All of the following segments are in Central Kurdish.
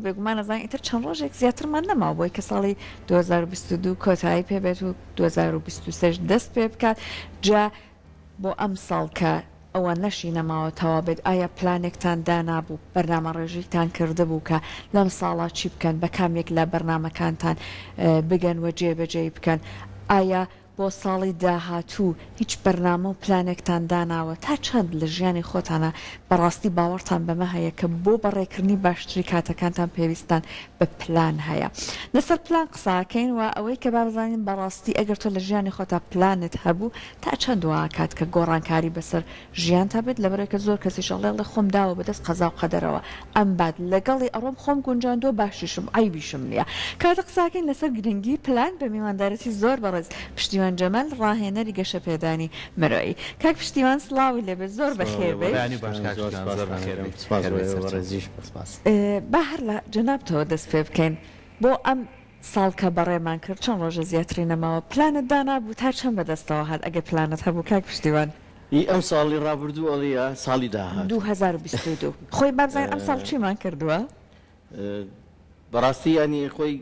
بێگومان ئەزانین ئیتر چەند ڕۆژێک زیاترمان نەماوە بۆی کە ساڵی 2022 کۆتایی پێ بێت و 2023 دەست پێ بکات جا بۆ ئەمساڵ کە ئەوە نەشی نەماوە تەواو بێت ئایا پلانێکتان دانابوو بەرنامەڕێژیتان کردبوو کە لەم ساڵا چی بکەن بە کام یەک لە بەرنامەکانتان بگەن و جێبەجێی بکەن ئایا بۆ ساڵی داهاتوو هیچ بەرنامە و پلانێکتان داناوە؟ تا چەند لە ژیانی خۆتانا بەڕاستی باوەڕتان بەمە هەیە کە بۆ بەڕێکردنی باشتری کاتەکانتان پێویستتان بە پلان هەیە؟ لەسەر پلان قسە ئەکەین و ئەوەی کە با بزانین بەڕاستی ئەگەر تۆ لە ژیانی خۆتا پلانت هەبوو تا چەند وا ئەکات کە گۆڕانکاری بەسەر ژیانتا بێت لەبەرئەوەی کە زۆر کەسیش ئەڵێ ئەڵێ خۆم داوە بەدەست قەزا و قەدەرەوە ئەمبات لەگەڵی ئەڕۆم خۆم گونجاندووە باشیشم عەیبیشم نییە کەواتە قسەکەین لەسەر گرنگی پلان بە میواندارێتی زۆر بەڕێز پشتیوان جەمال ڕاهێنەری گەشەپێدانی مرۆیی کاک پشتیوان سڵاوی لێبێت زۆر بەخێر بێی. بەیانی باش کاک پشتیوان زۆر بەخێر بێیت. سپاس بۆ ئێوە بەڕێزیش سپاس. با هەر لە جەنابتەوە دەست پێ بکەین بۆ ئەم ساڵ کە بەڕێمان کرد چەند ڕۆژە زیاتری نەماوە پلانت دانابوو تا چەند بەدەستەوە هات ئەگەر پلانت هەبوو کاک پشتیوان؟ ئی ئەم ساڵی ڕابردوو ئەڵێی یا ساڵی داهاتوو؟ 2022 خۆی با بزانین ئەم ساڵ چیمان کردووە؟ بەڕاستی یانی خۆی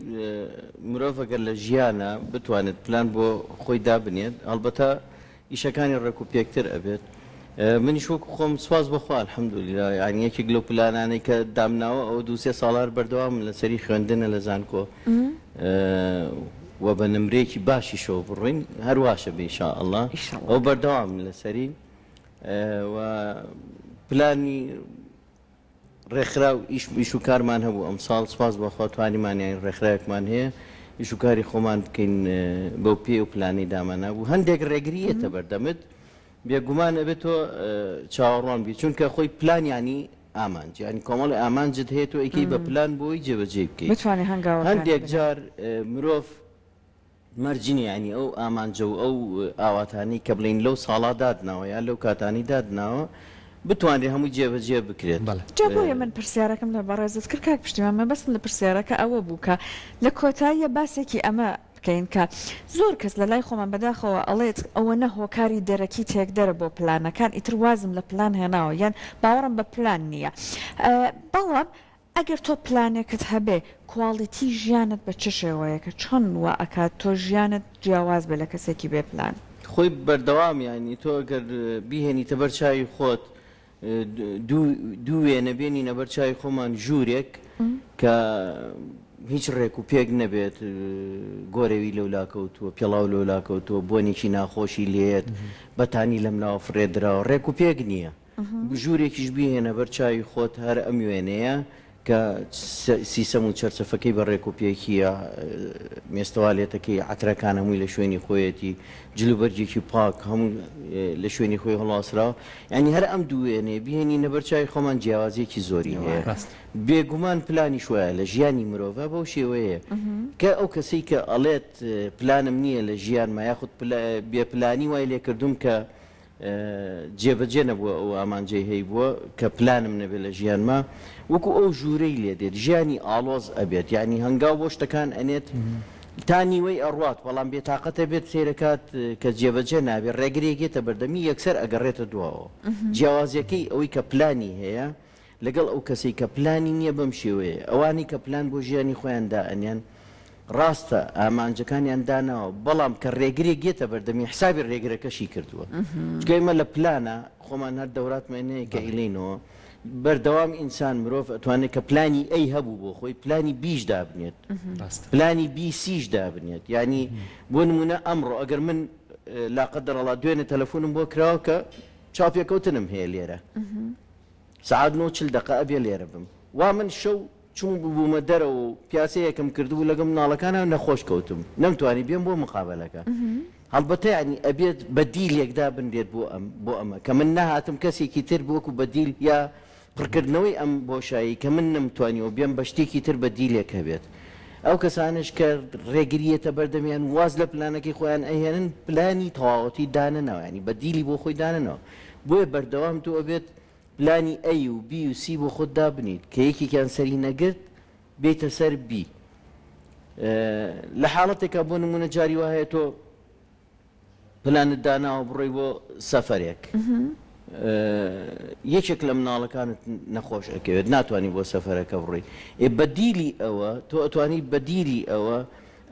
مرۆڤ ئەگەر لە ژیانا بتوانێت پلان بۆ خۆی دابنێت هەڵبەتە ئیشەکانی ڕێک و پێکتر ئەبێت منیش وەکو خۆم سوپاس بۆ خوا الحمدللە یانی یەکێک لەو پلانانەی کە دامناوە ئەوە دوو سێ ساڵە هەر بەردەوامم لەسەری خوێندنە لە زانکۆ و بە نمرەیەکی باشیشەوە بڕۆین هەر واشە بێ ان شاء اللە ئەو بەردەوامم لەسەری و پلانی ڕێکخراو ئیش ئیش و کارمان هەبوو ئەمساڵ سوپاس بۆ خوا توانیمان یانی ڕێکخراوێکمان هەیە ئیش و کاری خۆمان بکەین بەو پێی و پلانەی دامانابوو هەندێک ڕێگری یەتە بەردەمت بێگومان ئەبێت تۆ چاوەڕوان بی چونکە خۆی پلان یانی ئامانج یانی کۆمەڵی ئامانجت هەیە تۆ ئەیکەی بە پلان بۆی جێبەجێی بکەیت بتوانێ هەنگاوەکانی هەندێک بنێ. جار مرۆڤ مەرج نییە یانی ئەو ئامانجە و ئەو ئاواتانەی کە بڵێین لەو ساڵا داتناوە یان لەو کاتانەی داتناوە بتوانرێت هەمووی جێبەجێ بکرێت. بەڵێ. جا بۆیە من پرسیارەکەم لە بەڕێزت کرد کاک پشتیوان مەبەستم لە پرسیارەکە ئەوە بوو کە لە کۆتاییە باسێکی ئەمە بکەین کە زۆر کەس لە لای خۆمان بەداخەوە ئەڵێت ئەوەنە هۆکاری دەرەکی تێکدەرە بۆ پلانەکان ئیتر وازم لە پلان هێناوە یان باوەڕم بە پلان نییە بەڵام ئەگەر تۆ پلانێکت هەبێ quality ژیانت بە چ شێوەیەکە چۆن وا ئەکات تۆ ژیانت جیاواز بێ لە کەسێکی بێ پلان؟ خۆی بەردەوام یانی تۆ گەر بیهێنیتە بەر چاوی خۆت دوو وێنە بێنینە بەر چاوی خۆمان ژوورێک کە هیچ ڕێک و پێک نەبێت گۆرەوی لەولا کەوتووە پێڵاو لەولا کەوتووە بۆنێکی ناخۆشی لێت بەتانی لەملاوە فڕێدراوە ڕێک و پێک نییە ژوورێکیش بیهێنە بەر چاوی خۆت هەر ئەم وێنەیە کە سیسەم و چەرچەفەکەی بە ڕێکوپێکییە، مێزتەوالێتەکەی، عەترەکان هەمووی لە شوێنی خۆیەتی، جلوبەرگێکی پاک هەموو لە شوێنی خۆی هەڵواسراوە. یانی هەر ئەم دوو وێنەیە بیهێنینە بەر چاوی خۆمان جیاوازییەکی زۆری هەیە. بێگومان پلانیش وایە لە ژیانی مرۆڤا بەو شێوەیەیە کە ئەو کەسەی کە ئەڵێت پلانم نییە لە ژیانما یاخود بێ پلانی وای لێکردووم کە جێبەجێ نەبووە ئەو ئامانجەی هەیبووە کە پلانم نەبێت لە ژیانما وەکو ئەو ژوورەی لێ دێت ژیانی ئاڵۆز ئەبێت یانی هەنگاو بۆ شتەکان ئەنێت تا نیوەی ئەڕوات بەڵام بێتاقەتە بێت سەیرەکات کە جێبەجێ نابێت ڕێگرێک یەتە بەردەمی یەکسەر ئەگەڕێتە دواوە جیاوازیەکەی ئەوەی کە پلانی هەیە لەگەڵ ئەو کەسەی کە پلانی نییە بەم شێوەیە، ئەوانەی کە پلان بۆ ژیانی خۆیان دائەنێن، ڕاستە ئامانجەکانیان داناوە، بەڵام کە ڕێگرێک یەتە بەردەمی حسابی ڕێگرەکەشی کردووە. چونکە ئێمە لە پلانە خۆمان هەر دەوراتمان هەیە کە ئەیڵێینەوە، بەردەوام ئینسان، مرۆڤ ئەتوانێت کە پلانی A هەبوو بۆ خۆی، پلانی B یش دابنێت، پلانی B C یش دابنێت. یانی بۆ نموونە ئەمڕۆ ئەگەر من لاقەدەرەڵا دوێنێ تەلەفونم بۆ کراوە کە چاوپێکەوتنم هەیە لێرە، سەعات نۆ و 40 دەقە ئەبێ لێرە بم. وا من شەو چووم ببوومە دەرەوە و پیاسەیەکم کردبوو لەگەڵ مناڵەکانا نەخۆش کەوتم نەمتوانی بێم بۆ مقابەلەکە. هەڵبەتە یانی ئەبێت بەدیلێک دابنرێت بۆ ئەم بۆ ئەمە کە من نەهاتم کەسێکی تر وەکو بەدیل یا پڕکردنەوەی ئەم بۆشایی کە من نەمتوانیوە بێم بە شتێکی تر بەدیلێک هەبێت. ئەو کەسانەش کە ڕێگری یەتە بەردەمیان واز لە پلانەکەی خۆیان ئەهێنن پلانی تەواوەتی دانەناوە یانی بەدیلی بۆ خۆی دانەناوە. بۆیە بەردەوام تۆ ئەبێت پلانی A و B و C بۆ خۆت دابنیت کە یەکێکیان سەری نەگرت بێیتە سەر B. لە حاڵەتێکا بۆ نموونە جاری وا هەیە تۆ پلانت داناوە بڕۆی بۆ سەفەرێک. یەکێک لە مناڵەکانت نەخۆش ئەکەوێت ناتوانی بۆ سەفەرەکە بڕۆی ئێ بەدیلی ئەوە تۆ ئەتوانی بەدیلی ئەوە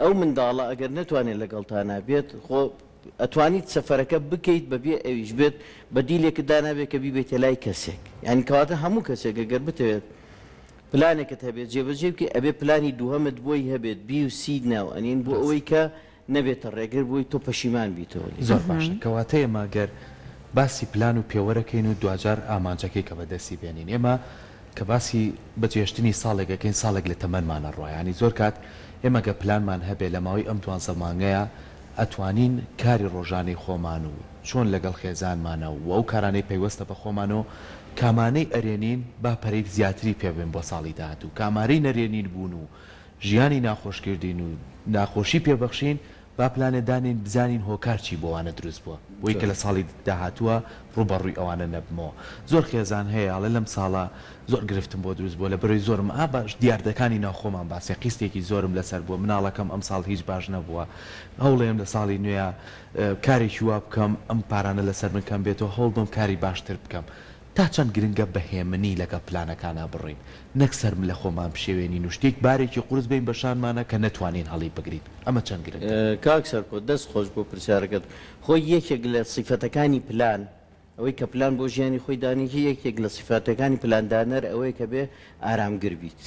ئەو منداڵە ئەگەر نەتوانێت لەگەڵتانا بێت خۆ ئەتوانیت سەفەرەکە بکەیت بەبێ ئەویش بێت بەدیلێکت دانابێت کە بیبەیتە لای کەسێک یانی کەواتە هەموو کەسێک ئەگەر بتەوێت پلانێکت هەبێت جێبەجێ بکەی ئەبێ پلانی دووهەمت بۆی هەبێت بی و سی ناو ئەنین بۆ ئەوەی کە نەبێتە ڕێگر بۆی تۆ پەشیمان بیتەوە لێی. زۆر باشە کەواتە ئێمە گەر باسی پلان و پێوەرەکەین و دواجار ئامانجەکەی کە بەدەستی بێنین ئێمە کە باسی بەجێهێشتنی ساڵێک ئەکەین ساڵێک لە تەمەنمان ئەڕوا یانی زۆر کات ئێمە گەر پلانمان هەبێ لە ماوەی ئەم دوانزە مانگەیا ئەتوانین کاری ڕۆژانەی خۆمان و چۆن لەگەڵ خێزانمانە و ئەو کارانەی پەیوەستە بە خۆمانەوە کامانەی ئەرێنین با پەرەی زیاتری پێ بەین بۆ ساڵی داهاتوو کامارەی نەرێنین بوون و ژیانی ناخۆش کردین و ناخۆشی پێ بەخشین با پلانێ دانێین بزانین هۆکار چی بۆ وانە دروست بووە بۆی کە لە ساڵی داهاتووە ڕووبەڕووی ئەوانە نەبمەوە زۆر خێزان هەیە ئەڵێ لەم ساڵە زۆر گرفتم بۆ دروست بووە لەبەرەوەی زۆرم ئا باش دیاردەکانی ناوخۆمان باسێ قیستێکی زۆرم لەسەر بووە مناڵەکەم ئەمساڵ هیچ باش نەبووە هەوڵێم لە ساڵی نوێیا کارێکی وا بکەم ئەم پارانە لەسەر من کەم بێتەوە هەوڵ بەم کاری باشتر بکەم تا چەند گرنگە بە هێمنی لەگەڵ پلانەکانا بڕۆین نەک سەر لە خۆمان بشێوێنین و شتێک بارێکی قورس بین بە شانمانا کە نەتوانین هەڵی بگرین ئەمە چەند گرنگە؟ کاک سەرکۆ دەست خۆش بۆ پرسیارەکەت خۆی یەکێک لە سیفەتەکانی پلان ئەوەی کە پلان بۆ ژیانی خۆی دانێکی یەکێک لە سیفاتەکانی پلاندانەر ئەوەیە کە بێ ئارامگر بیت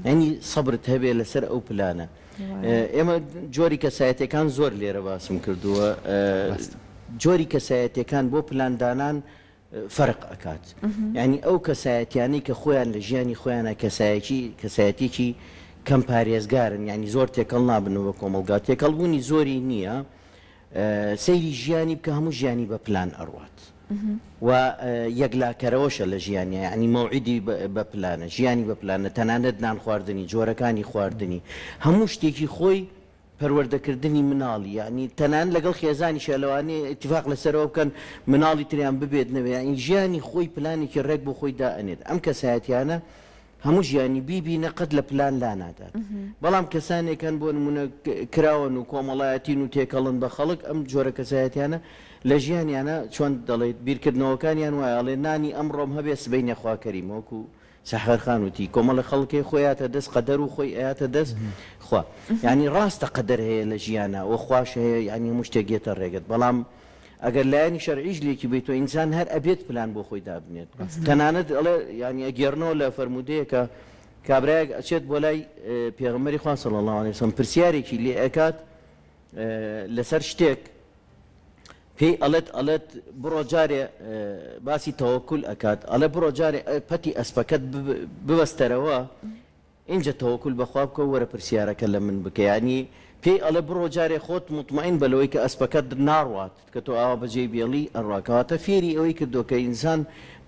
یانی سەبرت هەبێ لەسەر ئەو پلانە ئێمە جۆری کەسایەتەکان زۆر لێرە باسم کردووە جۆری کەسایەتەکان بۆ پلاندانان فەرق ئەکات یعنی ئەو کەسایەتیانەی کە خۆیان لە ژیانی خۆیانە کەسایەکی کەسایەتێکی کەم پارێزگارن یعنی زۆر تێکەڵ نابن بە کۆمەڵگا تێکەڵبوونی زۆری نییە سەیری ژیانی بکە هەموو ژیانی بە پلان ئەڕوات و یەکلاکەرەوەشە لە ژیانیا یانی مەوعیدی بە پلانە ژیانی بە پلانە تەنانەت نان خواردنی جۆرەکانی خواردنی هەموو شتێکی خۆی پەروەردەکردنی مناڵی یعنی تەنان لەگەڵ خێزانیشە لەوانەیە اتفاق لەسەرەوە بکەن مناڵی تریان ببێت نەبێ یعنی ژیانی خۆی پلانێکی ڕێک بۆ خۆی دائەنێت ئەم کەسایەتیانە هەموو ژیانی بیبینە قەت لە پلان لانادات بەڵام کەسانێک هەن بۆ نمونە کراوەن و کۆمەڵایەتین و تێکەڵن بە خەڵک ئەم جۆرە کەسایەتیانە لە ژیانیانە چۆن دەڵێیت بیرکردنەوەکانیان وایە ئەڵێ نانی ئەمڕۆم هەبێ سبەینێ خوا کەریمە وەکو سەحەر خان وتی کۆمەڵە خەڵک هەیە خۆی ئەیاتە دەست قەدەر و خۆی ئەیاتە دەست خوا یانی ڕاستە قەدەر هەیە لە ژیانا و خواش هەیە یانی هەموو شتێک یەتە ڕێگەت بەڵام ئەگەر لایەنی شەرعیش لێکی بەیتەوە ئینسان هەر ئەبێت پلان بۆ خۆی دابنێت تەنانەت ئەڵێ یانی ئەگێڕنەوە لە فەرموودەیەکە کابرایەک ئەچێت بۆ لای پێغەمبەری خوا صلی اللە علیه وسلم پرسیارێکی لێ ئەکات لەسەر شتێک پێی ئەڵێت ئەڵێت بڕۆ جارێ باسی تەوەکول ئەکات ئەڵێ بڕۆ جارێ پەتی ئەسپەکەت ببەستەرەوە ئینجا تەوەکول بەخوا بکە و وەرە پرسیارەکە لە من بکە یانی پێی ئەڵێ بڕۆ جارێ خۆت موتمەئین بە لەوەی کە ئەسپەکەت ناڕوات کە تۆ ئاوا بەجێی بێڵی ئەڕوا کەواتە فێری ئەوەی کردووە کە ئینسان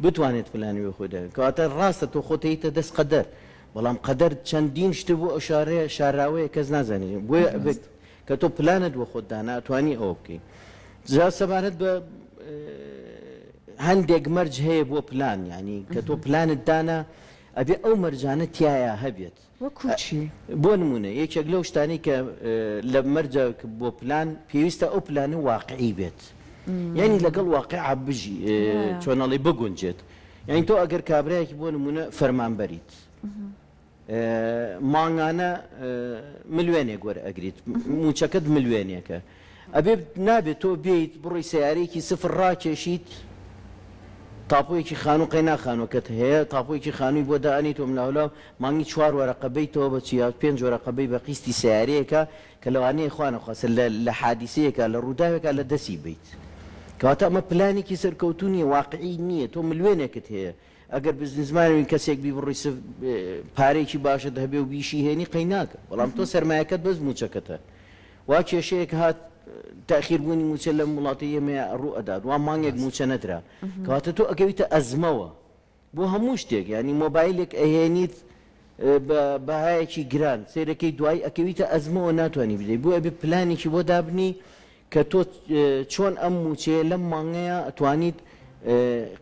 بتوانێت پلانی بۆ خۆی دابنێت کەواتە ڕاستە تۆ خۆت ئەیتە دەست قەدەر بەڵام قەدەر چەندین شت بۆ ئەشارەیە شاراوەیە کەس نازانێت بۆیە ئەبێت کە تۆ پلانت بۆ خۆت دانا ئەتوانی ئەوە بکەی جا سەبارەت بە هەندێک مەرج هەیە بۆ پلان یانی کە تۆ پلانت دانا ئەبێ ئەو مەرجانە تیایا هەبێت. وەکو چی؟ بۆ نموونە یەکێک لەو شتانەی کە لە مەرجە بۆ پلان پێویستە ئەو پلانە واقعی بێت یانی لەگەڵ واقیع بژی چۆن ئەڵێی بگونجێت یانی تۆ ئەگەر کابرایەکی بۆ نموونە فەرمانبەریت مانگانە ملوێنێک وەرئەگریت موچەکەت ملوێنێکە ئەبێ نابێت تۆ بێیت بڕۆی سەیارەیەکی سفر ڕاکێشیت تاپۆیەکی خانوو قەینا خانووەکەت هەیە تاپۆیەکی خانووی بۆ دائەنێیت و ئەملاولاو مانگی چوار وەرەقە بەیتەوە بە چی یا پێنج وەرەقە بەی بە قیستی سەیارەیەکە کە لەوانەیە خوا نەخواستە لە لە حادیسەیەکا لە ڕووداوێکا لە دەستی بەیت کەواتە ئەمە پلانێکی سەرکەوتوو نییە واقعی نییە تۆ ملوێنێکت هەیە ئەگەر بزنسمانوی کەسێک بی بڕی سف پارەیەکی باشت هەبێ و بیشی هێنی قەیناکە بەڵام تۆ سەرمایەکەت بەس موچەکەتە وا کێشەیەک هات تاخیر بوونی موچە لەم وڵاتەی ئێمەیا ڕوو ئەدات وا مانگێک موچە نەدرا کەواتە تۆ ئەکەویتە ئەزمەوە بۆ هەموو شتێک یانی مۆبایلێک ئەهێنیت بە بەهایەکی گران سەیرەکەی دوایی ئەکەویتە ئەزمەوە ناتوانانی بدەیت بۆ ئەبێ پلانێکی بۆ دابنی کە تۆ چۆن ئەم مووچەیە لەم مانگەیا ئەتوانیت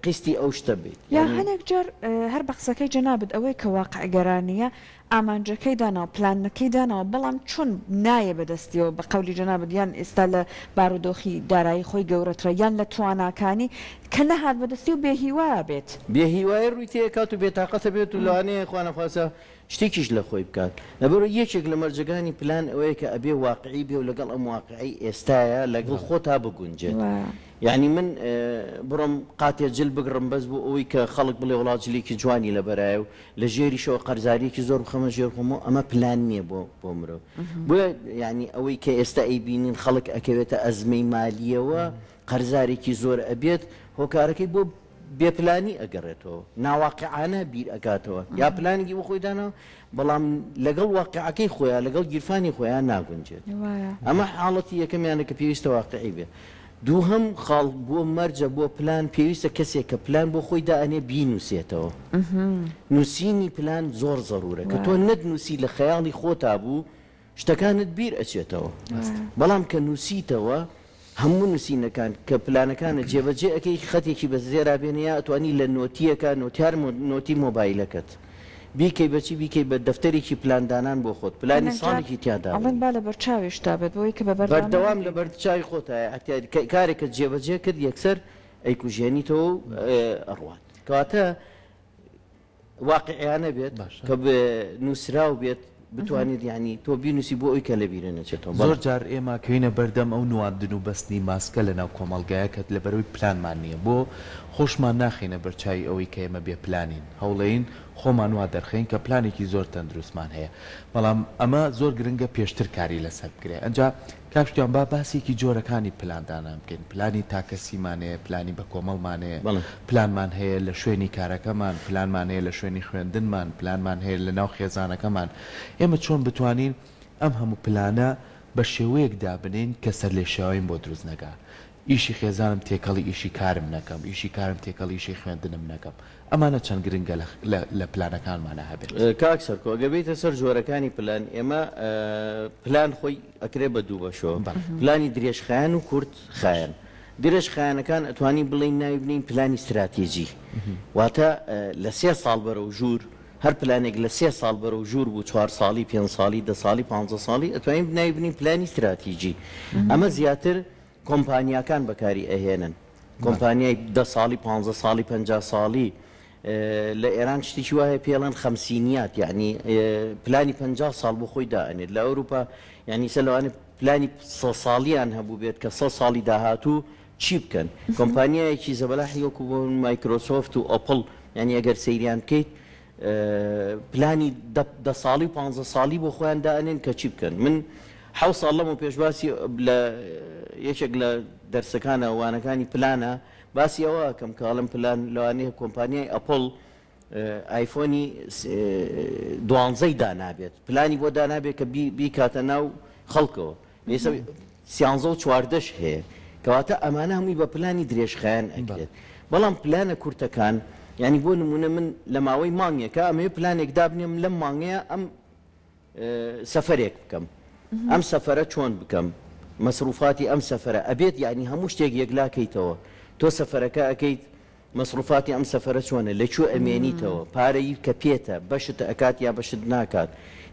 قیستی ئەو شتە بیت یا هەنێک جار هەر بە قسەکەی جەنابت ئەوەی کە واقعگەرا نییە. ئامانجەکەی داناوە، پلانەکەی داناوە، بەڵام چۆن نایە بەدەستیەوە، بە قەولی جەنابت یان ئێستا لە بارودۆخی دارایی خۆی گەورەترە یان لە تواناکانی، کە نەهات بەدەستی و بێ هیوا بێت. بێ هیوایی ڕووی تێئەکات و بێ تاقەت ئەبێت و لەوانەیە خوانەخواستە شتێکیش لە خۆی بکات. لەبەرئەوەی یەکێک لە مەرجەکانی پلان ئەوەیە کە ئەبێ واقعی بێ و لەگەڵ ئەم واقعەی ئێستایا لەگەڵ خۆتا بگونجێت. یانی من بڕۆم قاتێ جل بگڕم بەس بۆ ئەوەی کە خەڵک بڵێ وەڵا جلێکی جوانی لەبەرایە و لە ژێریشەوە قەرزاریەکی زۆر بخەمە ژێر خۆمەوە ئەمە پلان نییە بۆ بۆ مرۆڤ. بۆیە یانی ئەوەی کە ئێستا ئەیبینین خەڵک ئەکەوێتە ئەزمەی مالییەوە قەرزارێکی زۆر ئەبێت هۆکارەکەی بۆ بێ پلانی ئەگەڕێتەوە ناواقعانە بیر ئەکاتەوە یا پلانێکی بۆ خۆی داناوە بەڵام لەگەڵ واقعەکەی خۆیان لەگەڵ گیرفانی خۆیان ناگونجێت ئەمە حاڵەتی یەکەمیانە کە پێویستە واقعی بێ دووهەم خاڵ بۆ مەرجە بۆ پلان پێویستە کەسێک کە پلان بۆ خۆی دائەنێ بینوسێتەوە نووسینی پلان زۆر زەرورە کە تۆ نەتنووسی لە خەیاڵی خۆتا بوو شتەکانت بیر ئەچێتەوە بەڵام کە نووسیتەوە هەموو نووسینەکان کە پلانەکانت جێبەجێ ئەکەی خەتێکی بە زێرا بێنێ یا ئەتوانی لە نۆتیەکە نۆتیار نۆتی مۆبایلەکەت بیکەی بەچی بیکەی بە دەفتەرێکی پلان دانان بۆ خۆت پلانی هەندێک جار ساڵێکی تیا ئەڵێن دابنێی. با لەبەر چاویشتا بێت بۆی کە بە بەردەوامی بەردەوام بیبینی. لەبەر چاوی خۆتایە ئەتیاری کە کارێکت جێبەجێ کرد یەکسەر ئەیکوژێنیتەوە و ئەڕوات کەواتە واقیعیانە بێت باشە. کە نووسراو بێت بتوانیت یانی تۆ بینووسی بۆ ئەوی کە لە بیرە نەچێتەوە. زۆر بەڵێ. جار ئێمە کەوینە بەردەم ئەو نواندن و بەستنی ماسکە لە ناو کۆمەڵگایە کە لەبەرئەوەی پلانمان نییە بۆ خۆشمان ناخەینە بەرچاوی ئەوەی کە ئێمە بێ پلانین هەوڵەین خۆمان وا دەرخەین کە پلانێکی زۆر تەندروستمان هەیە بەڵام ئەمە زۆر گرنگە پێشتر کاری لەسەر بکرێ ئەنجا کاک شتیان با باسێکی جۆرەکانی پلان دانان بکەین پلانی تاکەسیمان هەیە پلانی بەکۆمەڵمان هەیە بەڵێ. پلانمان هەیە لە شوێنی کارەکەمان پلانمان هەیە لە شوێنی خوێندنمان پلانمان هەیە لە ناو خێزانەکەمان ئێمە چۆن بتوانین ئەم هەموو پلانە بە شێوەیەک دابنێین کە سەرلێشێواویم بۆ دروست نەکا ئیشی خێزانم تێکەڵی ئیشی کارم نەکەم ئیشی کارم تێکەڵی ئیشی خوێندنم نەکەم ئەمانە چەند گرنگە لە لە پلانەکانمانا هەبێت. کاک سەرکۆ ئەگەر بێیتە سەر جۆرەکانی پلان ئێمە پلان خۆی ئەکرێ بە دوو بەشەوە پلانی درێژخایەن و کورت خایەن درێژخایەنەکان ئەتوانین بڵێین ناوی بنێین پلانی ستراتیجی واتە لە سێ ساڵ بەرەو ژوور هەر پلانێک لە سێ ساڵ بەرەو ژوور بوو چوار ساڵی پێنج ساڵی دە ساڵی پانزە ساڵی ئەتوانین ناوی بنێین پلانی ستراتیجی ئەمە زیاتر کۆمپانیاکان بەکاری ئەهێنن کۆمپانیای دە ساڵی پانزە ساڵی پەنجا ساڵی لە ئێران شتێکی وا هەیە پێڵێن خەمسینیات یعنی پلانی پەنجا ساڵ بۆ خۆی دائەنێت لە ئەوروپا یعنی سە لەوانەیە پلانی سە ساڵیان هەبوو بێت کە سە ساڵی داهاتوو چی بکەن کۆمپانیایەکی زەبەلاحی وەکو بۆ مایکرۆسۆفت و ئەپڵ یعنی ئەگەر سەیریان بکەیت پلانی دە ساڵی و پانزە ساڵی بۆ خۆیان دائەنێن کە چی بکەن. من حەوت ساڵ لەمەو پێش باسی لە یەکێک لە دەرسەکانە وانەکانی پلانە باسی ئەوە ئەکەم کە ئەڵێم پلان لەوانەیە کۆمپانیای ئەپڵ ئایفۆنی دوانزەی دانابێت پلانی بۆ دانابێت کە بیکاتە ناو خەڵکەوە. ئێستا سیانزە و چواردەش هەیە کەواتە ئەمانە هەمووی بە پلانی درێژخایەن ئەکرێت بەڵام پلانە کورتەکان یانی بۆ نمونە من لە ماوەی مانگێکە ئەمەوێ پلانێک دابنێم لەم مانگەیە ئەم سەفەرێک بکەم ئەم سەفەرە چۆن بکەم مەسروفاتی ئەم سەفەرە ئەبێت یانی هەموو شتێک یەکلاکەیتەوە تۆ سەفەرەکە ئەکەیت مەسروفاتی ئەم سەفەرە چۆنە لە کوێ ئەمێنیتەوە پارەی کە پێتە بەشت ئەکات یا بەشت ناکات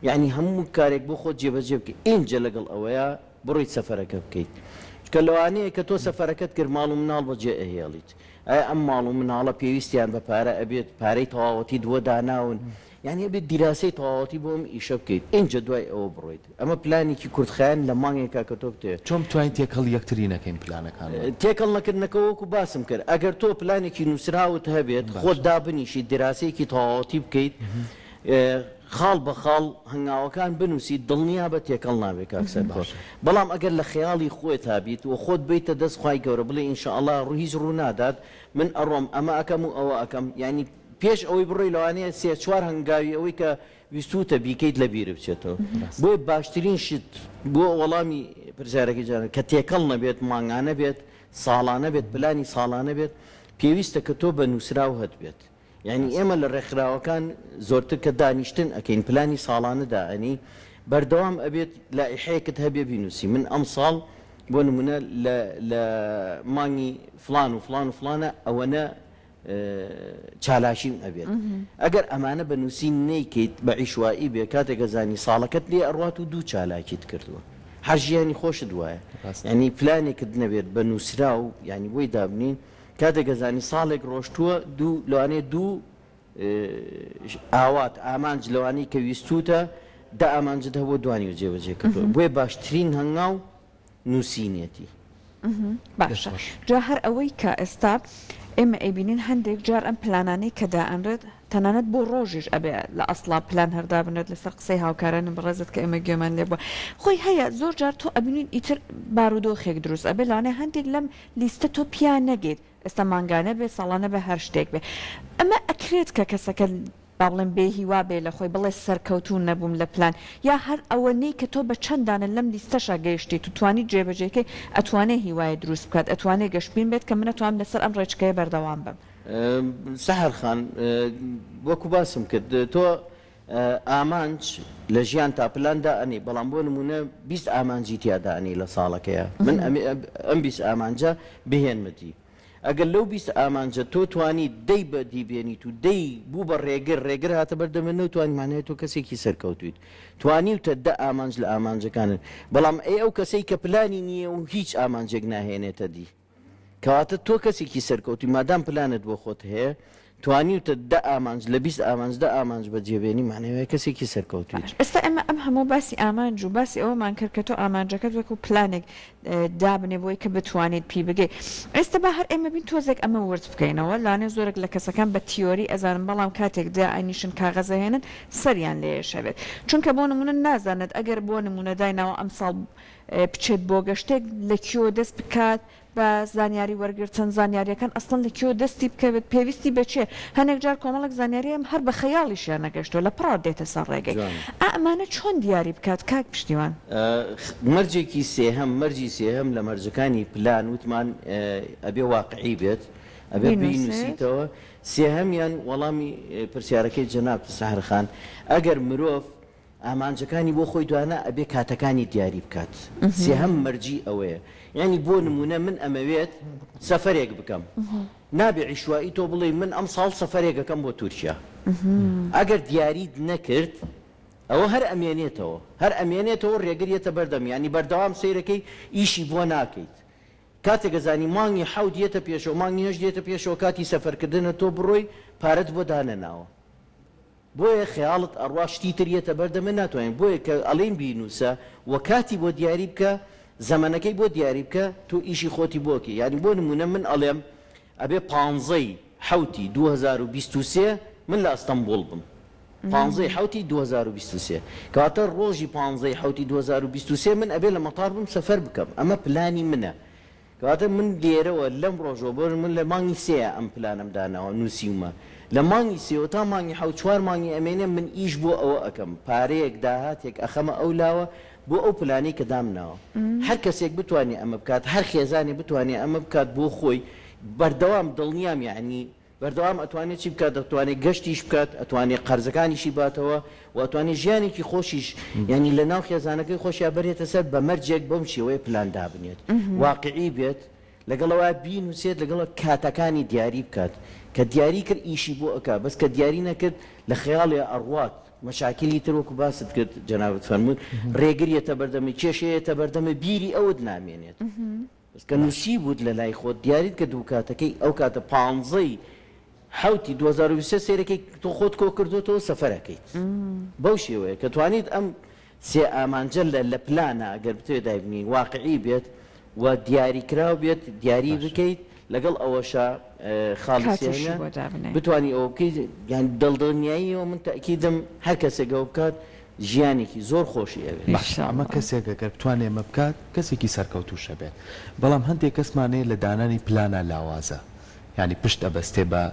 یەعنی هەموو کارێک بۆ خۆت جێبەجێ بکەی ئینجا لەگەڵ ئەوەیا بڕۆیت سەفەرەکە بکەیت چونکە لەوانەیە کە تۆ سەفەرەکەت کرد ماڵ و مناڵ بەجێ ئەهێڵیت ئایا ئەم ماڵ و مناڵە پێویستیان بە پارە ئەبێت پارەی تەواوەتیت بۆ داناون یانی ئەبێت دیراسەی تەواوەتی بۆ ئەم ئیشە بکەیت ئینجا دوای ئەوە بڕۆیت ئەمە پلانێکی کورتخایەن لە مانگێکا کە تۆ بتەوێت. چۆن بتوانین تێکەڵ یەکتری نەکەین پلانەکانمان؟ تێکەڵ نەکردنەکە وەکو باسم کرد ئەگەر تۆ پلانێکی نوسراوت هەبێت خۆت باشە. دابنیشیت دیراسەیەکی تەواوەتی بکەیت خاڵ بە خاڵ هەنگاوەکان بنوسیت دڵنیابە تێکەڵ نابێت کاک سەرکۆ باشە. بەڵام ئەگەر لە خەیاڵی خۆتا بیت و خۆت بەیتە دەست خوای گەورە بڵێی ان شاء اللە هیچ ڕوو نادات من ئەڕۆم ئەمە ئەکەم و ئەوە ئەکەم یانی پێش ئەوەی بڕۆی لەوانەیە سێ چوار هەنگاوی ئەوەی کە ویستووتە بیکەیت لە بیرت بچێتەوە. بۆیە باشترین شت بۆ وەڵامی پرسیارەکەی جەنابت کە تێکەڵ نەبێت، مانگانە بێت، ساڵانە بێت، پلانی ساڵانە بێت، پێویستە کە تۆ بە نووسراو هەت بێت. یانی ئێمە لە ڕێکخراوەکان زۆرتر کە دانیشتن ئەکەین پلانی ساڵانە دائەنێین، بەردەوام ئەبێت لائیحەیەکت هەبێ بینووسی من ئەمساڵ بۆ نموونە لە لە مانگی فڵان و فڵان و فڵانە ئەوەنە. چالاکیم ئەبێت ئەگەر ئەمانە بە نووسین نەیکەیت بە عیشوایی بێ کاتێک ئەزانی ساڵەکەت لێ ئەڕوات و دوو چالاکیت کردووە هەر ژیانی خۆشت وایە یانی پلانێکت نەبێت بە نووسراو یانی بۆی دابنی کاتێک ئەزانی ساڵێک ڕۆشتووە دوو لەوانەیە دوو ئاوات ئامانج لەوانەی کە ویستوتە دە ئامانجت هەبووە دوانی و جێبەجێ کردووە بۆیە باشترین هەنگاو نووسینێتی. باشە جا هەر ئەوەی کە ئێستا ئێمە ئەیبینین هەندێک جار ئەم پلانانەی کە دائەنرێت تەنانەت بۆ ڕۆژیش ئەبێ لە ئەسڵا پلان هەر دابنرێت لەسەر قسەی هاوکارانی بەڕێزت کە ئێمە گوێمان لێ بووە خۆی هەیە زۆر جار تۆ ئەبینین ئیتر بارودۆخێک دروست ئەبێ لەوانەیە هەندێک لەم لیستە تۆ پیا نەگەیت ئێستا مانگانە بێ ساڵانە بێ هەر شتێک بێ ئەمە ئەکرێت کە کەسەکە با بڵێم بێ هیوا بێ لە خۆی بڵێ سەرکەوتوو نەبووم لە پلان یا هەر ئەوەنەی کە تۆ بە چەند دانە لەم لیستەشا گەیشتیت و توانیت جێبەجێی کەی ئەتوانێ هیوایە دروست بکات ئەتوانێ گەشبین بێت کە من ئەتوانم لەسەر ئەم ڕێچکەیە بەردەوام بم. سەحەر خان وەکو باسم کرد تۆ ئامانج لە ژیانتا پلان دائەنێی بەڵام بۆ نموونە 20 ئامانجی تیا دائەنێی لە ساڵەکەیا من ئەم 20 ئامانجە بهێنمە دی ئەگەر لەو 20 ئامانجە تۆ توانیت دەی بەدی بێنیت و دەی بوو بە ڕێگر ڕێگر هاتە بەر دەمت نەوتوانی مانای تۆ کەسێکی سەرکەوتویت توانیوتە دە ئامانج لە ئامانجەکانت بەڵام ئەی ئەو کەسەی کە پلانی نییە و هیچ ئامانجێک ناهێنێتە دی کەواتە تۆ کەسێکی سەرکەوتوی مادام پلانت بۆ خۆت هەیە توانیوتە دە ئامانج لە 20 ئامانج دە ئامانج بەجێ بێنی مانای وایە کەسێکی سەرکەوتویت. باش ئێستا ئێمە ئەم هەموو باسی ئامانج و باسی ئەوەمان کرد کە تۆ ئامانجەکەت وەکو پلانێک دابنێ بۆی کە بتوانیت پی بگەی ئێستا با هەر ئێمە بین تۆزێک ئەمە ورد بکەینەوە لانێ زۆرێک لە کەسەکان بە تیۆری ئەزانن بەڵام کاتێک دائەنیشن کاغەز ئەهێنن سەریان لێ ئێشەبێت چونکە بۆ نمونە نازانێت ئەگەر بۆ نمونە دایناوە ئەمساڵ بچێت بۆ گەشتێک لە کوێوە دەست بکات بە زانیاری وەرگرتن، زانیاریەکان ئەسڵەن لە کوێوە دەستی بکەوێت، پێویستی بە چیە، هەنێک جار کۆمەڵێک زانیاری هەیە هەر بە خەیاڵیشیا نەگەشتوە لە پڕا دێتە سەر ڕێگەی، ئا ئەمانە چۆن دیاری بکات کاک پشتیوان؟ مەرجێکی سێهەم، مەرجی سێهەم لە مەرجەکانی پلان وتمان ئەبێ واقعی بێت، ئەبێ بینوسیتەوە، سێهەمیان وەڵامی پرسیارەکەی جەنابت سەحەر خان، ئەگەر مرۆڤ ئامانجەکانی بۆ خۆی دانا ئەبێ کاتەکانی دیاری بکات سێهەم مەرجی ئەوەیە یانی بۆ نمونە من ئەمەوێت سەفەرێک بکەم نابێ عیشوایی تۆ بڵێی من ئەمساڵ سەفەرێک ئەکەم بۆ تورکیا ئەگەر دیاریت نەکرد ئەوە هەر ئەمێنێتەوە هەر ئەمێنێتەوە ڕێگر یەتە بەردەم یانی بەردەوام سەیرەکەی ئیشی بۆ ناکەیت کاتێک ئەزانی مانگی حەوت یەتە پێشەوە مانگی هەشت یەتە پێشەوە کاتی سەفەرکردنە تۆ بڕۆی پارەت بۆ دانەناوە بۆیە خەیاڵت ئەڕوا شتی تر یەتە بەر دەمت ناتوانین بۆیە کە ئەڵێین بینوسە وە کاتی بۆ دیاری بکە زەمەنەکەی بۆ دیاری بکە تۆ ئیشی خۆتی بۆ ئەکەی یانی بۆ نمونە من ئەڵێم ئەبێ پانزەی حەوتی 2023 من لە ئەستەنبوڵ بم پانزەی حەوتی 2023 کەواتە ڕۆژی پانزەی حەوتی 2023 من ئەبێ لە مەتار بم سەفەر بکەم ئەمە پلانی منە کەواتە من لێرەوە لەم ڕۆژەوە بۆ من لە مانگی سێیە ئەم پلانەم داناوە نووسیومە لە مانگی سێوە تا مانگی حەوت چوار مانگی ئەمێنێ من ئیش بۆ ئەوە ئەکەم پارەیەک داهاتێک ئەخەمە ئەو لاوە بۆ ئەو پلانەی کە دامناوە هەر کەسێک بتوانێ ئەمە بکات هەر خێزانێ بتوانێ ئەمە بکات بۆ خۆی بەردەوام دڵنیام یەعنی بەردەوام ئەتوانێ چی بکات ئەتوانێ گەشتیش بکات ئەتوانێ قەرزەکانیشی باتەوە و ئەتوانێ ژیانێکی خۆشیش یانی لە ناو خێزانەکەی خۆشیا بەرێتە سەر بە مەرجێک بەم شێوەیە پلان دابنێت واقعی بێت لەگەڵ ئەوە بینوسێت لەگەڵ کاتەکانی دیاری بکات کە دیاری کرد ئیشی بۆ ئەکا بەس کە دیاری نەکرد لە خەیاڵیا ئەڕوات مەشاکیلی تر وەکو باست کرد جەنابت فەرمووت ڕێگر یەتە بەردەمت کێشە یەتە بەردەمت بیری ئەوت نامێنێت. بەس کە نوسیبوت لە لای خۆت دیاریت کرد و کاتەکەی ئەو کاتە پانزەی حەوتی 2023 سەیرەکەی تۆ خۆت کۆ کردۆتەوە سەفەر ئەکەیت بەو شێوەیە کە توانیت ئەم سێ ئامانجە لە لە پلانە ئەگەر بتەوێت دایبنێی واقعی بێت و دیاریکراو بێت دیاری بکەیت لەگەڵ ئەوەشا خاڵی کاتیشی سێهەمیان بۆ دابنێ. بتوانی ئەوە بکەیت یان دڵدڵنیاییەوە من تەئکیدم هەر کەسێک ئەوە بکات ژیانێکی زۆر خۆشی ئەوێت. باشە ئەمە کەسێک ئەگەر بتوانێ ئەمە بکات کەسێکی سەرکەوتووش ئەبێت بەڵام هەندێک کەسمان هەیە لە دانانی پلانا لاوازە یانی پشت ئەبەستێ بە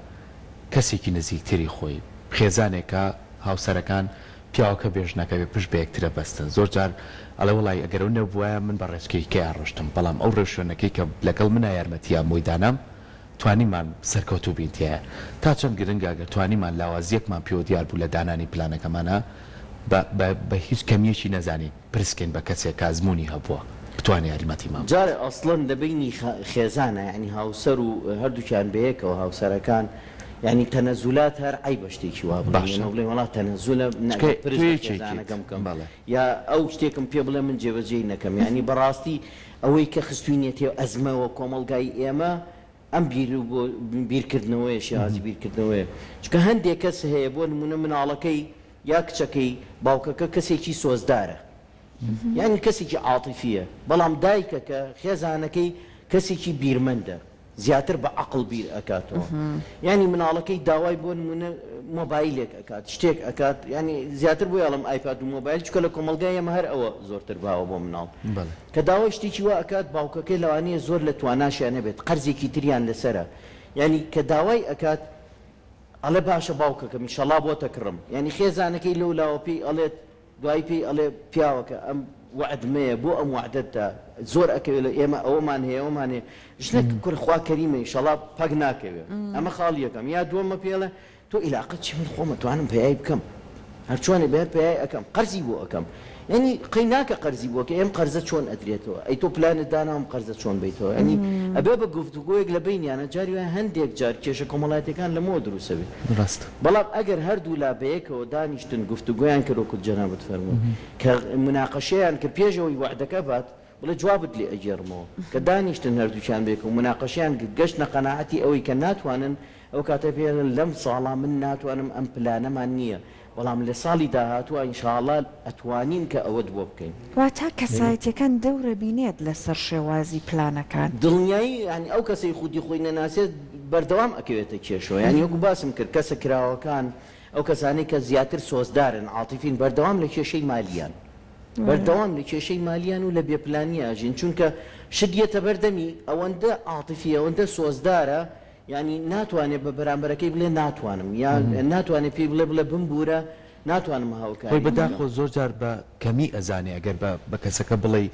کەسێکی نزیکتری خۆی خێزانێکە هاوسەرەکان پیاوەکە بێ ژنەکە بێ پشت بە یەکتر ئەبەستن زۆر جار ئەڵێ وەڵای ئەگەر ئەو نەبوایە من بە ڕێچکەی کەیا ڕۆشتم بەڵام ئەو ڕێوشوێنەکەی کە لەگەڵ منا یارمەتییا بۆی دانام توانیمان سەرکەوتوو بین تیایا. تا چەند گرنگە گەر توانیمان لاوازییەکمان پێوە دیار بوو لە دانانی پلانەکەمانا بە بە بە هیچ کەمییەکی نەزانین پرس کەین بە کەسێک کە ئەزموونی هەبووە. بتوانێ یاریمەتیمان بکات. جارێ ئەسڵەن لە بەینی خێزانا یانی هاوسەر و هەردووکیان بەیەکەوە هاوسەرەکان یانی تەنەزولات هەر عەیبە شتێکی وا بڵێین باشە ئێمە بڵێین وەڵا تەنەزولە نا چونکە ئەگەر پرس تۆ لە یەکێکیت خێزانەکەم بکەم بەڵێ. یا ئەو شتێکم پێ بڵێ من جێبەجێی نەکەم یانی بەڕاستی ئەوەی کە خستوینێتێ ئەزمەوە کۆمەڵگای ئێمە ئەم بیر و بۆ بیرکردنەوەیە شێوازی بیرکردنەوەیە چونکە هەندێک کەس هەیە بۆ نمونە مناڵەکەی یا کچەکەی باوکەکە کەسێکی سۆزدارە یانی کەسێکی عاتیفیە بەڵام دایکەکە خێزانەکەی کەسێکی بیرمەندە زیاتر بە عەقڵ بیر ئەکاتەوە یانی مناڵەکەی داوای بۆ نمونە مۆبایلێک ئەکات شتێک ئەکات یانی زیاتر بۆیە ئەڵێم ئایپاد و مۆبایل چونکە لە کۆمەڵگای ئێمە هەر ئەوە زۆرتر باوە بۆ مناڵ کە داوای شتێکی وا ئەکات باوکەکەی لەوانەیە زۆر لە تواناشیا نەبێت قەرزێکی تریان لەسەرە یانی کە داوای ئەکات ئەڵێ باشە باوکەکەم ئیشەڵا بۆت ئەکڕم یانی خێزانەکەی لەو لاوە پێی ئەڵێت دوایی پێی ئەڵێ پیاوەکە ئەم وەعد مەیە بۆ ئەم وەعدەت دا زۆر ئەکەوێ لە ئێمە ئەوەمان هەیە ئەوەمان هەیە ژنە کورە خوا کەریمە ئیشەڵا پەک ناکەوێ ئەمە خاڵی یەکەم یا دووەمە پێی ئەڵێ تۆ ئیلاقەت چی من خۆم ئەتوانم پەیای بکەم هەرچۆنێ بێ هەر پەیای ئەکەم قەرزی بۆ ئەکەم یانی قەی ناکە قەرزی بۆ کەی ئەم قەرزە چۆن ئەدرێتەوە ئەی تۆ پلانت داناوە ئەم قەرزە چۆن بەیتەوە یانی ئەبێ بە گفتوگۆیەک لە بەینیانە جاری وایە هەندێک جار کێشە کۆمەڵایەتیەکان لەمەوە دروست ئەبێ ڕاستە. بەڵام ئەگەر هەردوولا بەیەکەوە دانیشتن گفتوگۆیان کرد وەکو جەنابت فەرمووت کە موناقەشەیان کرد پێش ئەوەی وەعدەکە بات بڵێ جوابت لێ ئەگێڕمەوە کە دانیشتن هەردووکیان بەیەکەوە موناقەشەیان کرد گەشتنە قەناعەتی ئەوەی کە ناتوانن ئەو کاتە پێی ئەڵێن لەم ساڵا من ناتوانم ئەم پلانەمان نییە بەڵام لە ساڵی داهاتووا ان شاءاللە ئەتوانین کە ئەوەت بۆ بکەین. واتە کەسایەتیەکان دەورە بینێت لەسەر شێوازی پلانەکان. دڵنیایی یانی ئەو کەسەی خودی خۆی نەناسێت بەردەوام ئەکەوێتە کێشەوە یانی وەکو باسم کرد کەسە کراوەکان ئەو کەسانەی کە زیاتر سۆزدارن عاتیفین بەردەوام لە کێشەی مالیان بەردەوام لە کێشەی مالیان و لە بێ پلانی ئەژین چونکە شت یەتە بەردەمی ئەوەندە عاتیفی ئەوەندە سۆزدارە یانی ناتوانێ بە بەرامبەرەکەی بڵێ ناتوانم یا ناتوانێ پێی بڵێ بڵێ بمبورە ناتوانم خۆی هاوکاریت بکەم. بەداخەوە زۆر جار بە کەمی ئەزانێ ئەگەر بە بە کەسەکە بڵێی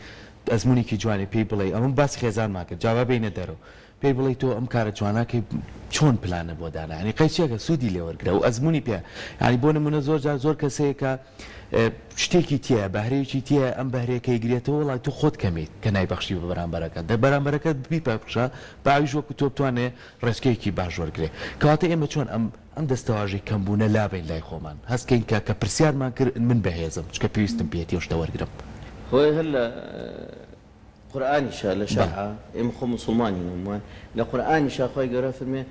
ئەزموونێکی جوانێ پێی بڵێی ئەمە باسی خێزانمان کرد جا با بێینە دەرەوە پێی بڵێی تۆ ئەم کارە جواناکەی چۆن پلانە بۆ دانا یانی قەیچێکە سوودی لێ وەرگرە و ئەزموونی پێ یانی بۆ نموونە زۆر جار زۆر کەس هەیە کە شتێکی تیایە بەهرەیەکی تیایە ئەم بەهرەیە کە ئەیگرێتەوە وەڵای تۆ خۆت کەمیت کە نایبەخشی بە بەرامبەرەکەت دە بەرامبەرەکەت بیبەخشە با ئەویش وەکو تۆ بتوانێ ڕێچکەیەکی باش وەرگرێ. کەواتە ئێمە چۆن ئەم ئەم دەستەواژەی کەمبوونە لابەین لای خۆمان؟ هەست کەین کە کە پرسیارمان کرد من بەهێزم چونکە پێویستم پێیەتی ئەو شتە وەرگرم. خۆی هەر لە قورئانیشا لە بەڵێ. شەرعا ئێمە خۆ موسوڵمانین هەموومان لە قورئانیشا خوای گەورە فەرموێ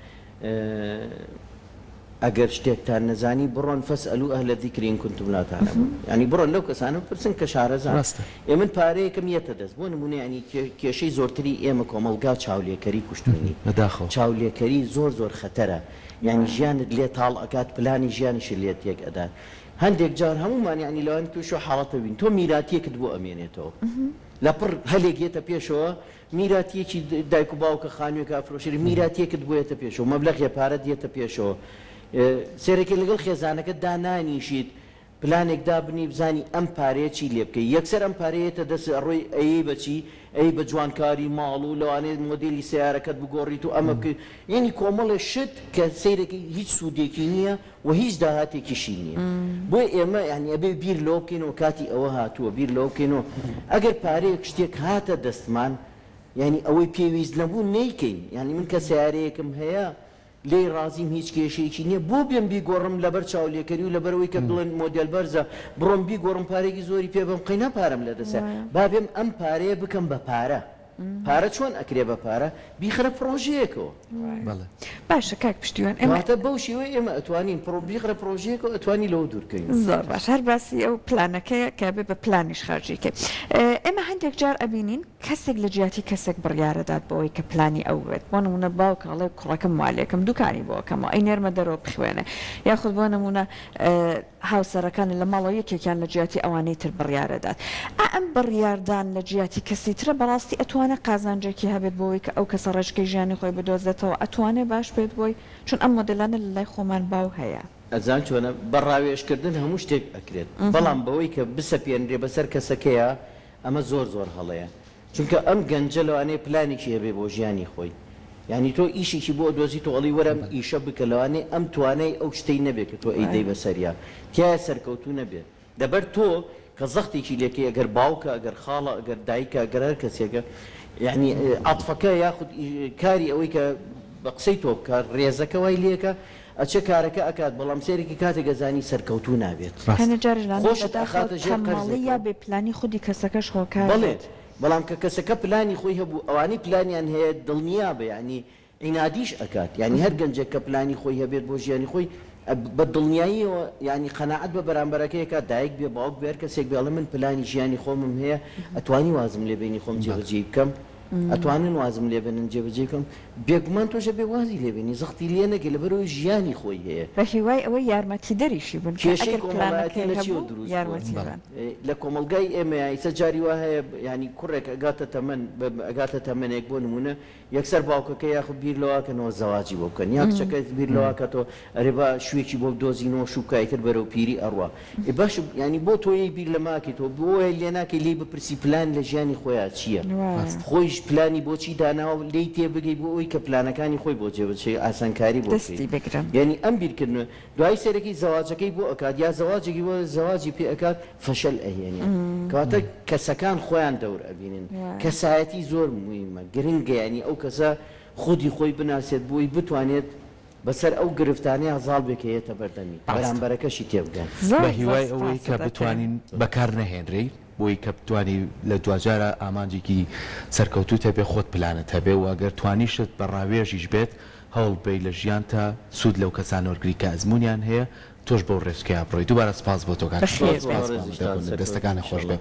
ئەگەر شتێکتان نەزانی بڕۆن فاسئلوا اهل الذکر ان کنتم لا تعلمون یانی بڕۆن لەو کەسانە بپرسن کە شارەزان ڕاستە. ئێ من پارەیەکم یەتە دەست بۆ نمونە یانی کێشەی زۆرتری ئێمە کۆمەڵگا چاولێکەری کوشتوینی بەداخەوە. چاولێکەری زۆر زۆر خەتەرە یانی ژیانت لێ تاڵ ئەکات پلانی ژیانیشت لێ تێک ئەدات هەندێک جار هەموومان یانی لەوانە تووشی حاڵەتە بین تۆ میراتیەکت بۆ ئەمێنێتەوە لەپڕ هەلێک یەتە پێشەوە میراتیەکی دایک و باوکە خانوێکە ئەفرۆشێ میراتیەکت بۆ یەتە پێشەوە مەبلەغێ پارەت یەتە پێشەوە سێرەکەی لەگەڵ خێزانەکەت دانانیشیت پلانێک دابنێی بزانی ئەم پارەیە چی لێ بکەی یەکسەر ئەم پارەیە یەتە دەست ئەڕۆی ئەیەی بە چی ئەی بە جوانکاری ماڵ و لەوانەیە مۆدێلی سەیارەکەت بگۆڕیت و ئەمە بکەی یانی کۆمەڵێ شت کە سەیرەکەی هیچ سوودێکی نییە و هیچ داهاتێکیشی نییە بۆیە ئێمە یانی ئەبێ بیر لەوە بکەینەوە کاتی ئەوە هاتووە بیر لەوە بکەینەوە ئەگەر پارەیەک شتێک هاتە دەستمان یانی ئەوەی پێویست نەبوو نەیکەین یانی من کە سەیارەیەکم هەیە لێی ڕازیم هیچ کێشەیەکی نییە بۆ بێم بیگۆڕم لەبەر چاولێکەری و لەبەرئەوەی کە بڵێن مۆدێل بەرزە بڕۆم بیگۆڕم پارەیەکی زۆری پێ بەم قەینا پارەم لەدەسە با بێم ئەم پارەیە بکەم بە پارە پارە چۆن ئەکرێ بە پارە بیخەرە پڕۆژەیەکەوە. بەڵێ. باشە کاک پشتیوان ئێمە. کەواتە بەو شێوەیە ئێمە ئەتوانین پڕۆ بیخەرە پڕۆژەیەکەوە ئەتوانی لەوە دوور کەوین. زۆر باش هەر باسی ئەو پلانەکەیە کە ئەبێ بە پلانیش خەرجی کەی ئێمە هەندێک جار ئەبینین کەسێک لە جیاتی کەسێک بڕیارەدات بەوەی کە پلانی ئەو بێت بۆ نمونە باوک ئەڵێ کوڕەکەم والێکم دوکانی بۆ ئەکەمەوە ئەینێرمە دەرەوە بخوێنێ یاخود بۆ نمونە هاوسەرەکان لە ماڵەوە یەکێکیان لە جیاتی ئەوانەی تر بڕیارەدات ئا ئەم بڕیاردان لە جیاتی کەسی ترە بەڕاستی ئەتوانێ قازانجێکی هەبێت بۆوەی کە ئەو کەسە ڕێچکەی ژیانی خۆی بدۆزێتەوە ئەتوانێ باش بێت بۆی چون ئەم مۆدێلانە لە لای خۆمان باو هەیە. ئەزان چۆنە بە ڕاوێژکردن هەموو شتێک ئەکرێت بەڵام بەوەی کە بسەپێنرێ بەسەر کەسەکەیا ئەمە زۆر زۆر هەڵەیە چونکە ئەم گەنجە لەوانەیە پلانێکی هەبێ بۆ ژیانی خۆی یانی تۆ ئیشێکی بۆ ئەدۆزیتەوە ئەڵێی وەرە ئەم ئیشە بکە لەوانەیە ئەم توانای ئەو شتەی نەبێ کە تۆ ئەیدەی بەسەریا تیایا سەرکەوتوو نەبێ لەبەر تۆ. کە زەختێکی لێکەی ئەگەر باوکە ئەگەر خاڵە ئەگەر دایکە ئەگەر هەر کەسێکە یانی عەتفەکە یاخود کاری ئەوەی کە بە قسەی تۆ بکات ڕێزەکە وای لێکە ئەچێ کارەکە ئەکات بەڵام سەیرێکی کاتێک ئەزانی سەرکەوتوو نابێت هەنێ جاریش لانە خۆشت بەداخەوە ئەخاتە ژێر تەممەڵی یا قەرزێکەوە. بێ پلانی خودی کەسەکەش هۆکار بەڵێ بێت. بەڵام کە کەسەکە پلانی خۆی هەبوو ئەوانەی پلانیان هەیە دڵنیابە یانی عینادیش ئەکات یانی هەر گەنجێک کە پلانی خۆی هەبێت بۆ ژیانی خۆی بە دڵنیاییەوە یانی قەناعەت بە بەرامبەرەکەی ئەکات دایک بێ باوک بێ هەر کەسێک بێ ئەڵێ من پلانی ژیانی خۆمم هەیە ئەتوانی وازم لێ بێنی خۆم جێبەجێی بکەم ئەتوانن وازم لێ بێنن جێبەجێی بکەم بێگومان تۆش ئەبێ وازی لێ بێنی زەختی لێ نەکەی لەبەرئەوەی ژیانی خۆی هەیە. بە هیوای ئەوەی یارمەتیدەریشی بن کە کێشەی ئەگەر کۆمەڵایەتی پلانەکەی لە چیەوە هەبوو دروست بووە؟ یارمەتی بەن. لە کۆمەڵگای ئێمەیا ئیستا جاری وا هەیە یانی کوڕێک ئەگاتە تەمەن ئەگاتە تەمەنێک بۆ نموونە یەکسەر باوکەکە یاخود بیر لەوە کەنەوە زەواجی بۆ بکەن یا کچەکە بیر لەوە کاتەوە ئەرێ با شوێکی بۆ بدۆزینەوە شوو بکا ئیتر بەرەو پیری ئەڕوا ئێ باشە یانی بۆ تۆ یەی بیر لەمە ئەکەیتەوە بۆ وای لێ ناکەی لێی بپرسی پلان لە ژیانی خۆیا چییە خۆیش پلانی بۆ چی داناوە لێی تێبگەی بۆ ئەوەی کە پلانەکانی خۆی بۆ جێبەجێ ئاسانکاری بۆ بکەی دەستی بگرن. یانی ئەم بیرکردنەوە دوایی سەیرەکەی زەواجەکەی بۆ ئەکات یا زەواجێکی بۆ زەواجی پێ ئەکات فەشەل ئەهێنێ کەواتە کەسەکان خۆیان دەور ئەبینن کەسایەتی زۆر مویمە گرنگە یانی ئەو کەسە خودی خۆی بناسێت بۆی بتوانێت بەسەر ئەو گرفتانەیا زاڵ بێ کە یەتە بەردەمی بەرامبەرەکەشی تێبگات. زۆر بە زۆر هیوای ئەوەی سوپاست کە دەکەین. بتوانین بەکار نەهێنرێی بۆی کە بتوانی لە دواجارا ئامانجێکی سەرکەوتووت هەبێ خۆت پلانت هەبێ و گەر توانیشت بە ڕاوێژیش بێت هەوڵ بەی لە ژیانتا سوود لەو کەسانە وەرگری کە ئەزموونیان هەیە تۆش بەو ڕێچکەیا بڕۆی دووبارە سپاس بۆ تۆ کاک بەخێر سپاس بێن. مامە دەگونم دەستەکانت خۆش بێ.